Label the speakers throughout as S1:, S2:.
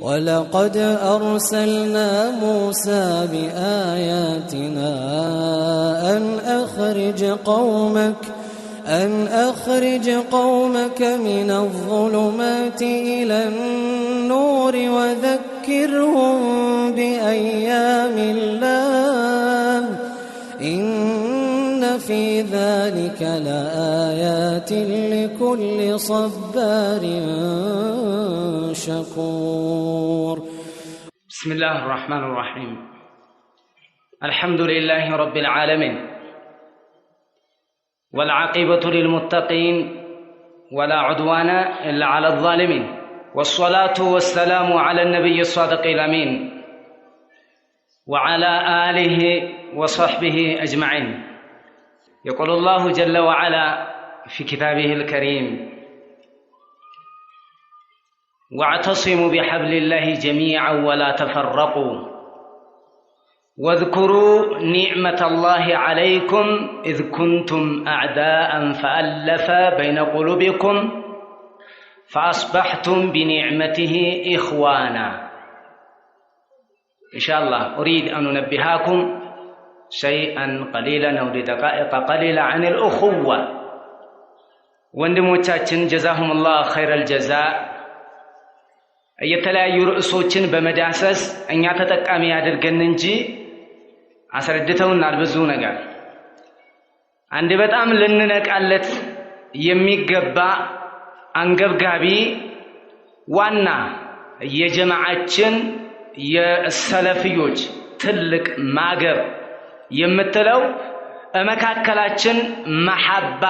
S1: ولقد أرسلنا موسى بآياتنا أن أخرج قومك من الظلمات إلى النور وذكرهم بأيام الله إن في ذلك لآيات لكل صبار شكور.
S2: بسم الله الرحمن الرحيم. الحمد لله رب العالمين، والعاقبة للمتقين، ولا عدوان إلا على الظالمين، والصلاة والسلام على النبي الصادق الأمين وعلى آله وصحبه أجمعين. يقول الله جل وعلا في كتابه الكريم: واعتصموا بحبل الله جميعا ولا تفرقوا واذكروا نعمة الله عليكم إذ كنتم أعداء فألف بين قلوبكم فأصبحتم بنعمته إخوانا. إن شاء الله أريد أن أنبهاكم شيئا قليلا أو لدقائق قليلة عن الأخوة. ወንድሞቻችን جزاهم الله خير الجزاء የተለያዩ ርዕሶችን በመዳሰስ እኛ ተጠቃሚ ያድርገን እንጂ አስረድተውናል ብዙ ነገር። አንድ በጣም ልንነቃለት የሚገባ አንገብጋቢ ዋና የጀማዓችን የሰለፍዮች ትልቅ ማገር የምትለው መካከላችን መሐባ፣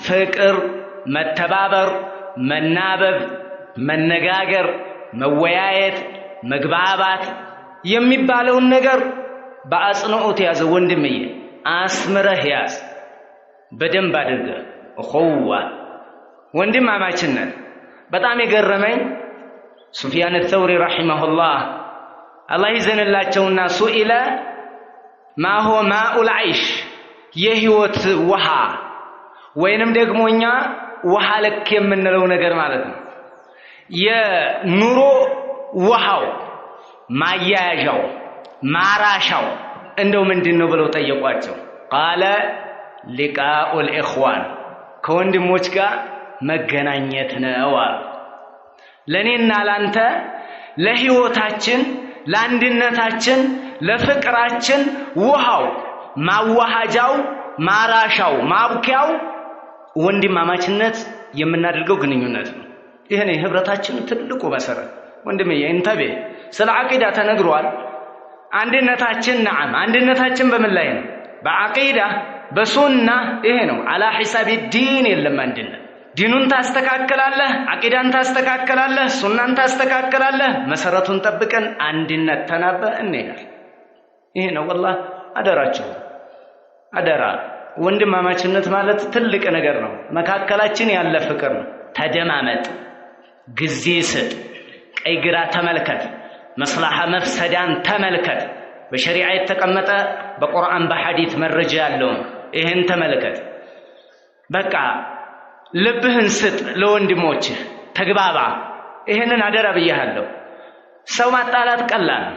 S2: ፍቅር፣ መተባበር፣ መናበብ፣ መነጋገር፣ መወያየት፣ መግባባት የሚባለውን ነገር በአጽንኦት ያዘ። ወንድምዬ፣ አስምረህ ያዝ፣ በደንብ አድርገህ። እኹዋ፣ ወንድማማችነት። በጣም የገረመኝ ሱፊያን ተውሪ رحمه الله፣ አላህ ይዘንላቸውና፣ سئل ما هو ماء العيش፣ የህይወት ውሃ ወይንም ደግሞ እኛ ውሃ ልክ የምንለው ነገር ማለት ነው። የኑሮ ውሃው፣ ማያያዣው፣ ማራሻው እንደው ምንድን ነው ብለው ጠየቋቸው። قال لقاء الإخوان፣ ከወንድሞች ጋር መገናኘት ነው አሉ። ለእኔና ላንተ፣ ለህይወታችን፣ ለአንድነታችን፣ ለፍቅራችን ውሃው፣ ማዋሃጃው፣ ማራሻው፣ ማቡኪያው ወንድማማችነት የምናደርገው ግንኙነት ነው። ይህ ነው የህብረታችን ትልቁ መሰረት። ወንድሜ انتبه፣ ስለ ዓቂዳ ተነግሯል። አንድነታችን نعم፣ አንድነታችን በምን ላይ ነው? በዓቂዳ፣ በሱና። ይሄ ነው። على حساب الدين የለም አንድነት። ዲኑን ታስተካክላለህ፣ ዓቂዳን ታስተካክላለህ፣ ሱናን ታስተካክላለህ። መሰረቱን ጠብቀን አንድነት ተናበ እንሄዳል። ይሄ ነው والله። አደራችሁ አደራ። ወንድማማችነት ማለት ትልቅ ነገር ነው። መካከላችን ያለ ፍቅር ነው። ተደማመጥ፣ ጊዜ ስጥ፣ ቀይ ግራ ተመልከት፣ መስላሐ መፍሰዳን ተመልከት። በሸሪዓ የተቀመጠ፣ በቁርአን በሐዲት መረጃ ያለውን ይህን ተመልከት። በቃ ልብህን ስጥ ለወንድሞችህ፣ ተግባባ። ይህንን አደራ ብያለሁ። ሰው ማጣላት ቀላል ነው።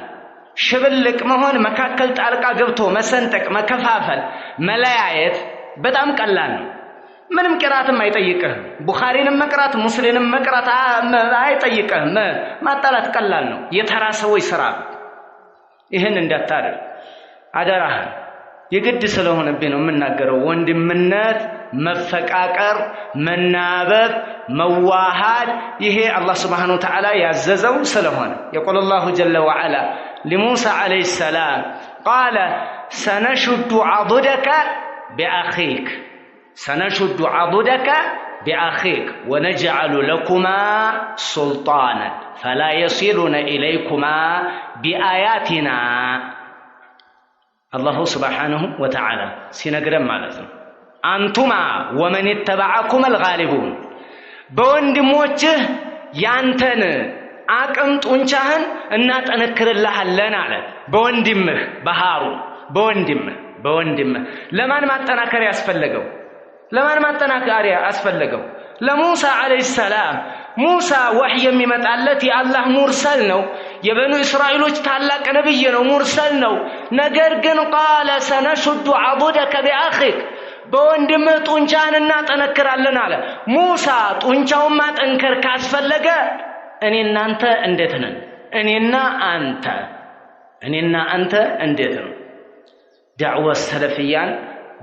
S2: ሽብልቅ መሆን፣ መካከል ጣልቃ ገብቶ መሰንጠቅ፣ መከፋፈል፣ መለያየት በጣም ቀላል ነው። ምንም ቅራትም አይጠይቅህም። ቡኻሪንም መቅራት ሙስሊንም መቅራት አይጠይቅህም። ማጣላት ቀላል ነው። የተራ ሰዎች ስራ ነው። ይህን እንዳታደርግ አደራህን። የግድ ስለሆነብኝ ነው የምናገረው። ወንድምነት፣ መፈቃቀር፣ መናበብ፣ መዋሃድ ይሄ አላህ سبحانه وتعالى ያዘዘው ስለሆነ። يقول الله جل وعلا لموسى عليه السلام، قال سنشد عضدك بأخيك، سنشد عضدك بأخيك ونجعل لكما سلطانا فلا يصلون إليكما بآياتنا። الله سبحانه وتعالى ሲነግረን ማለት ነው። أنتما ومن اتبعكما الغالبون፣ በወንድሞችህ ያንተን አቅም ጡንቻህን እናጠነክርልሃለን አለ። በወንድምህ በሃሩን፣ በወንድምህ ለማን ማጠናከር ያስፈለገው? ለማን ማጠናከሪያ አስፈለገው? ለሙሳ عليه السلام። ሙሳ ወህይ የሚመጣለት የአላህ ሙርሰል ነው። የበኑ እስራኤሎች ታላቅ ነብይ ነው፣ ሙርሰል ነው። ነገር ግን ቃለ ሰነሹዱ ዐዱደከ ቢአኺክ በወንድምህ ጡንቻህን እናጠነክራለን አለ። ሙሳ ጡንቻውን ማጠንከር ካስፈለገ እኔና አንተ እንዴት ነን? እኔና አንተ እንዴት ነው? ዳዕዋ ሰለፊያን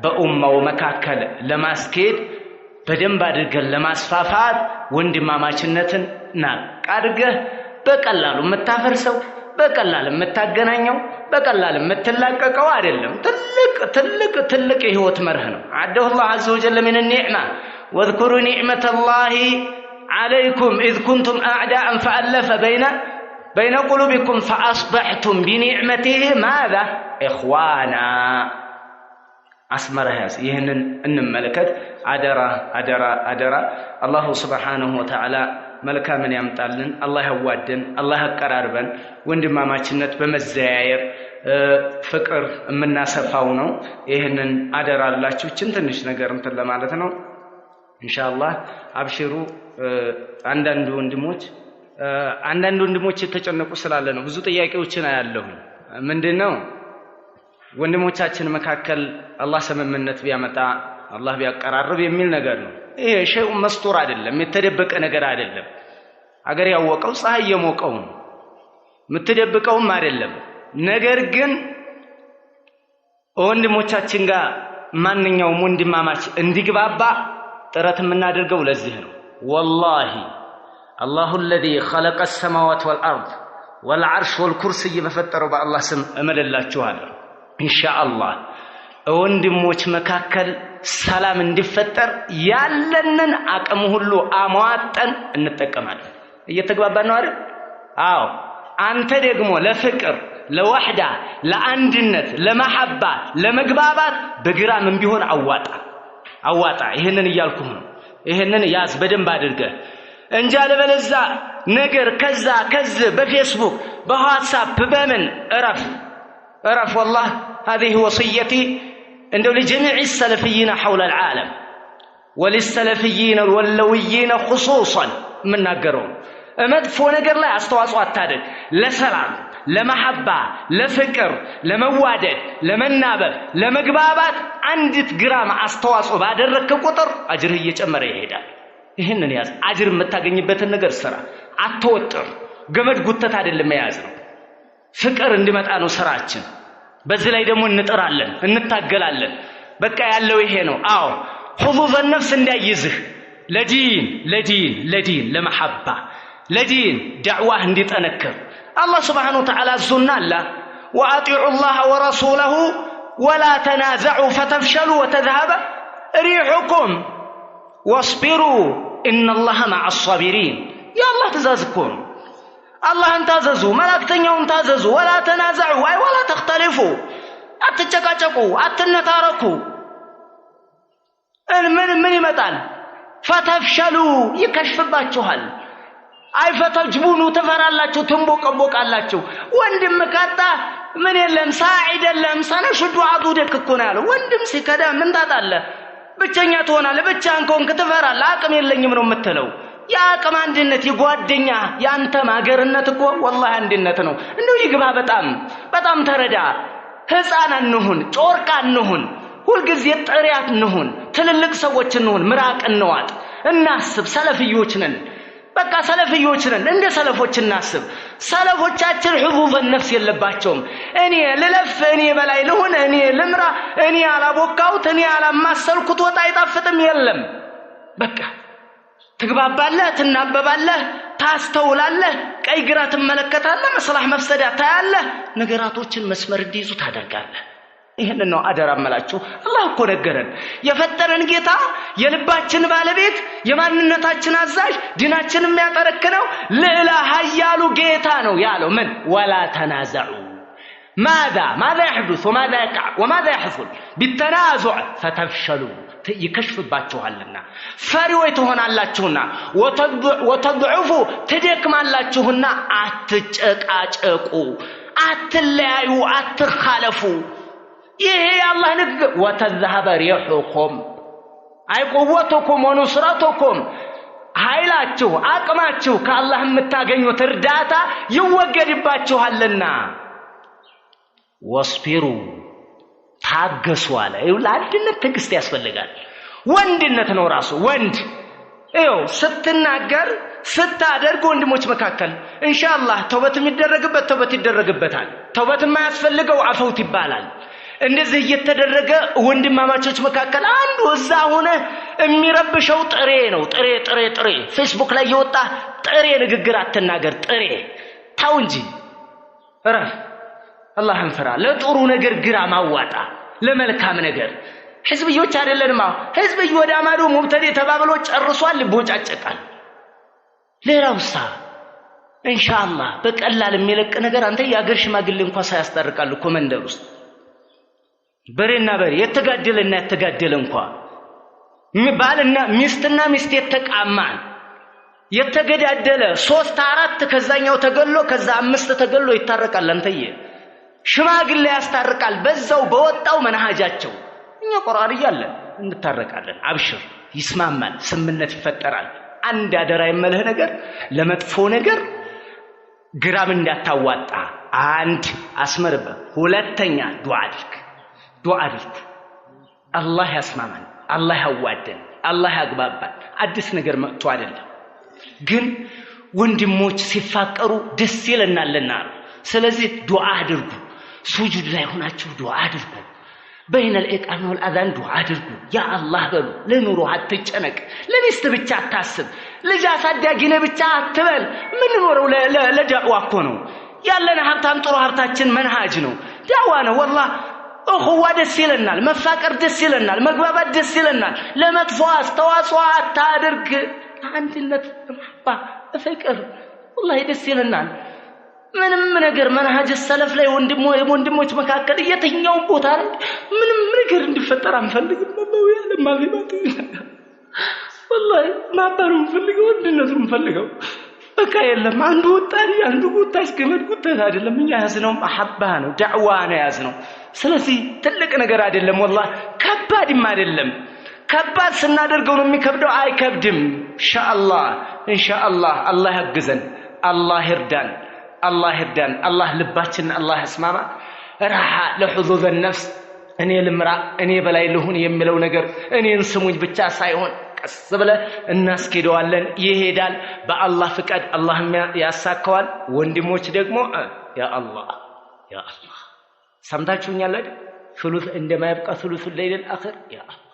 S2: በኡማው መካከል ለማስኬድ በደንብ አድርገን ለማስፋፋት ወንድማማችነትን ናቅ አድርገህ በቀላሉ የምታፈርሰው፣ በቀላል የምታገናኘው፣ በቀላል የምትላቀቀው አይደለም። ትልቅ ትልቅ ትልቅ የህይወት መርህ ነው። عده الله عز وجل من النعمة واذكروا نعمة الله عليكم إذ كنتم أعداء فألف بين قلوبكم فأصبحتم بنعمته ماذا إخوانا። አስመረህ ያዝ። ይህንን እንመለከት። አደራ አደራ አደራ። الله سبحانه وتعالى መልካምን ያምጣልን። አላህ ያዋደን፣ አላህ ያቀራርበን። ወንድማማችነት በመዘያየር ፍቅር የምናሰፋው ነው። ይህንን አደራ አላችሁ። እችን ትንሽ ነገር እንትን ለማለት ነው። ኢንሻአላህ አብሽሩ። አንዳንድ ወንድሞች የተጨነቁ ስላለ ነው። ብዙ ጥያቄዎችን አያለሁ። ምንድነው ወንድሞቻችን መካከል አላህ ስምምነት ቢያመጣ፣ አላህ ቢያቀራርብ የሚል ነገር ነው። ይሄ شيء مستور አይደለም፣ የተደበቀ ነገር አይደለም። አገር ያወቀው ፀሐይ የሞቀው ነው፣ የምትደብቀውም አይደለም። ነገር ግን ወንድሞቻችን ጋር ማንኛውም ወንድማማች እንዲግባባ ጥረት የምናደርገው ለዚህ ነው። والله الله الذي خلق السماوات والأرض والعرش والكرسي በፈጠረው በአላህ ስም እምልላችኋለሁ፣ ኢንሻአላህ ወንድሞች መካከል ሰላም እንዲፈጠር ያለንን አቅም ሁሉ አሟጠን እንጠቀማለን። እየተግባባን ነው አይደል? አዎ። አንተ ደግሞ ለፍቅር፣ ለወሕዳ፣ ለአንድነት፣ ለመሐባ፣ ለመግባባት በግራምም ቢሆን አዋጣ አዋጣ። ይህንን እያልኩህ ነው። ይህንን ያዝ በደንብ አድርገህ እንጂ አለበለዚያ ነገር ከዛ ከዝ በፌስቡክ፣ በዋትሳፕ በምን እረፍ እረፍ። والله هذه وصيتي እንደው لجميع السلفيين حول العالم وللسلفيين الولويين خصوصا የምናገረው መጥፎ ነገር ላይ አስተዋጽኦ አታድርግ። ለሰላም፣ ለመሐባ፣ ለፍቅር፣ ለመዋደድ፣ ለመናበብ፣ ለመግባባት አንዲት ግራም አስተዋጽኦ ባደረግክ ቁጥር አጅርህ እየጨመረ ይሄዳል። ይህንን ያዝ። አጅር የምታገኝበትን ነገር ስራ። አትወጥር። ገመድ ጉተት አይደለም መያዝ ነው። ፍቅር እንዲመጣ ነው ስራችን። በዚህ ላይ ደግሞ እንጥራለን፣ እንታገላለን። በቃ ያለው ይሄ ነው። አዎ፣ حظوظ النفس እንዳይዝህ ለዲን ለዲን ለዲን ለመሐባ ለዲን ዳዕዋህ እንዲጠነክር አላህ سبحانه وتعالى አዞናል። وأطيعوا الله ورسوله ولا تنازعوا فتفشلوا وتذهب ريحكم واصبروا إن الله مع الصابرين። የአላህ ትእዛዝ እኮ ነው። አላህን ታዘዙ፣ መላእክተኛውን ታዘዙ። ولا تنازعوا أي ولا تختلفوا፣ አትጨቃጨቁ፣ አትነታረኩ። ምን ምን ይመጣል? فتفشلوا ይከሽፍባችኋል። أي فتجبنوا ትፈራላችሁ፣ ትንቦቀቦቃላችሁ። ወንድም ካጣ ምን የለም ساعد የለም። سنشد عضدك እኮ ነው ያለው። ወንድም ሲከዳ ምን ታጣለህ? ብቸኛ ትሆናለህ። ብቻህን ከሆንክ ትፈራለህ። አቅም የለኝም ነው የምትለው። የአቅም አንድነት የጓደኛ የአንተም ሀገርነት እኮ والله አንድነት ነው። እንደው ይግባ። በጣም በጣም ተረዳ። ህፃን አንሁን፣ ጮርቃ አንሁን፣ ሁልጊዜ ጥሪያት እንሁን፣ ትልልቅ ሰዎች እንሁን፣ ምራቅ እንዋጥ፣ እናስብ። ሰለፍዮች ነን። በቃ ሰለፍዮች ነን። እንደ ሰለፎች እናስብ። ሰለፎቻችን حظوظ النفس የለባቸውም። እኔ ልለፍ፣ እኔ በላይ ልሁን፣ እኔ ልምራ፣ እኔ አላቦካሁት፣ እኔ አላማሰልኩት ወጥ አይጣፍጥም የለም። በቃ ትግባባለህ፣ ትናበባለህ፣ ታስተውላለህ፣ ቀይ ግራ ትመለከታለህ፣ مصلحة مفسدة ታያለህ፣ ነገራቶችን መስመር እንዲይዙ ታደርጋለህ። ይህንን ነው አደራ እምላችሁ። አላህ እኮ ነገረን። የፈጠረን ጌታ፣ የልባችን ባለቤት፣ የማንነታችን አዛዥ፣ ዲናችን የሚያጠረክነው ልዕለ ኃያሉ ጌታ ነው ያለው ምን ولا تنازعوا ماذا ماذا يحدث وماذا يقع وماذا يحصل بالتنازع؟ فتفشلوا ይከሽፍባችኋልና፣ ፈሪዎች ትሆናላችሁና፣ وتضعفوا ትደክማላችሁና፣ አትጨቃጨቁ፣ አትለያዩ፣ አትኻለፉ። ይሄ የአላህ ንግግር። وتذهب ريحكم أي قوتكم ونصرتكم። ኃይላችሁ አቅማችሁ ከአላህ የምታገኙት እርዳታ ይወገድባችኋልና። ወስቢሩ ታገሱ አለ። ለአንድነት ትዕግስት ያስፈልጋል። ወንድነት ነው ራሱ ወንድ። ይኸው ስትናገር ስታደርግ ወንድሞች መካከል ኢንሻአላህ ተውበት የሚደረግበት ተውበት ይደረግበታል። ተውበት የማያስፈልገው አፈውት ይባላል። እንደዚህ እየተደረገ ወንድማማቾች መካከል አንዱ እዛ ሆነ የሚረብሸው ጥሬ ነው። ጥሬ ጥሬ ጥሬ ፌስቡክ ላይ የወጣ ጥሬ ንግግር አትናገር። ጥሬ ታው እንጂ እረፍ፣ አላህን ፍራ። ለጥሩ ነገር ግራ ማዋጣ፣ ለመልካም ነገር ህዝብዮች አይደለንማ። ህዝብይ ወደ አማዶ ሙብተዴ ተባብሎ ጨርሷል፣ ልቦጫጨቃል። ሌላውሳ ኢንሻአላህ በቀላል የሚለቅ ነገር አንተ የአገር ሽማግሌ እንኳን ሳያስታርቃል እኮ መንደር ውስጥ በሬና በሬ የተጋደለና የተጋደለ እንኳ ባልና ሚስትና ሚስት የተቃማን የተገዳደለ 3 4 ከዛኛው ተገሎ ከዛ 5 ተገሎ ይታረቃል። አንተዬ ሽማግሌ ያስታርቃል በዛው በወጣው መንሃጃቸው። እኛ ቁርአን እያለን እንታረቃለን። አብሽር፣ ይስማማል፣ ስምነት ይፈጠራል። አንድ አደራ የመልህ ነገር ለመጥፎ ነገር ግራም እንዳታዋጣ አንድ አስመርበት። ሁለተኛ ዱዓ አድርግ፣ ዱዓ አድርግ። አላህ ያስማማን፣ አላህ ያዋደን፣ አላህ ያግባባን። አዲስ ነገር መጥቶ አይደለም፣ ግን ወንድሞች ሲፋቀሩ ደስ ይለናልና ነው። ስለዚህ ዱዓ አድርጉ። ሱጁድ ላይ ሆናችሁ ዱዓ አድርጉ። በይነ الإقامة والأذان ዱዓ አድርጉ። ያ አላህ በሉ። ለኑሮ አትጨነቅ፣ ለሚስት ብቻ አታስብ፣ ልጅ አሳዳጊ ነህ ብቻ አትበል። የምንኖረው ለዳዕዋ እኮ ነው። ያለን ሀብታም ጥሩ ሀብታችን መንሃጅ ነው፣ ዳዕዋ ነው። ወላሂ እኹዋ ደስ ይለናል፣ መፋቀር ደስ ይለናል፣ መግባባት ደስ ይለናል። ለመጥፎ አስተዋጽኦ አታድርግ። አንድነት፣ መሐባ፣ ፍቅር ወላሂ ደስ ይለናል። ምንም ነገር መንሃጅ ሰለፍ ላይ ወንድሞች መካከል የትኛው ቦታ ላይ ምንም ነገር እንዲፈጠር አንፈልግም። ወላሂ ማባሩ እንፈልገው፣ ወንድነቱ እንፈልገው። በቃ የለም አንዱ ወጣሪ አንዱ ጉታች ገመድ ጉተት አይደለም። እኛ ያዝነው መሐባ ነው፣ ዳዕዋ ነው ያዝነው። ስለዚህ ትልቅ ነገር አይደለም፣ ወላሂ ከባድም አይደለም። ከባድ ስናደርገው ነው የሚከብደው። አይከብድም። ኢንሻአላህ ኢንሻአላህ አላህ ያግዘን፣ አላህ ይርዳን፣ አላህ ይርዳን። አላህ ልባችንን አላህ ያስማማ። ራሓ ለሑዙዝ ነፍስ እኔ ልምራ እኔ በላይ ልሁን የሚለው ነገር እኔን ስሙኝ ብቻ ሳይሆን ቀስ ብለህ እናስኬደዋለን። ይሄዳል በአላህ ፍቃድ፣ አላህ ያሳካዋል። ወንድሞች ደግሞ ያ አላህ ያ አላህ ሰምታችሁኛል አይደል? ሱሉስ እንደማይብቃ ሱሉሱ ለይል አኺር ያ አላህ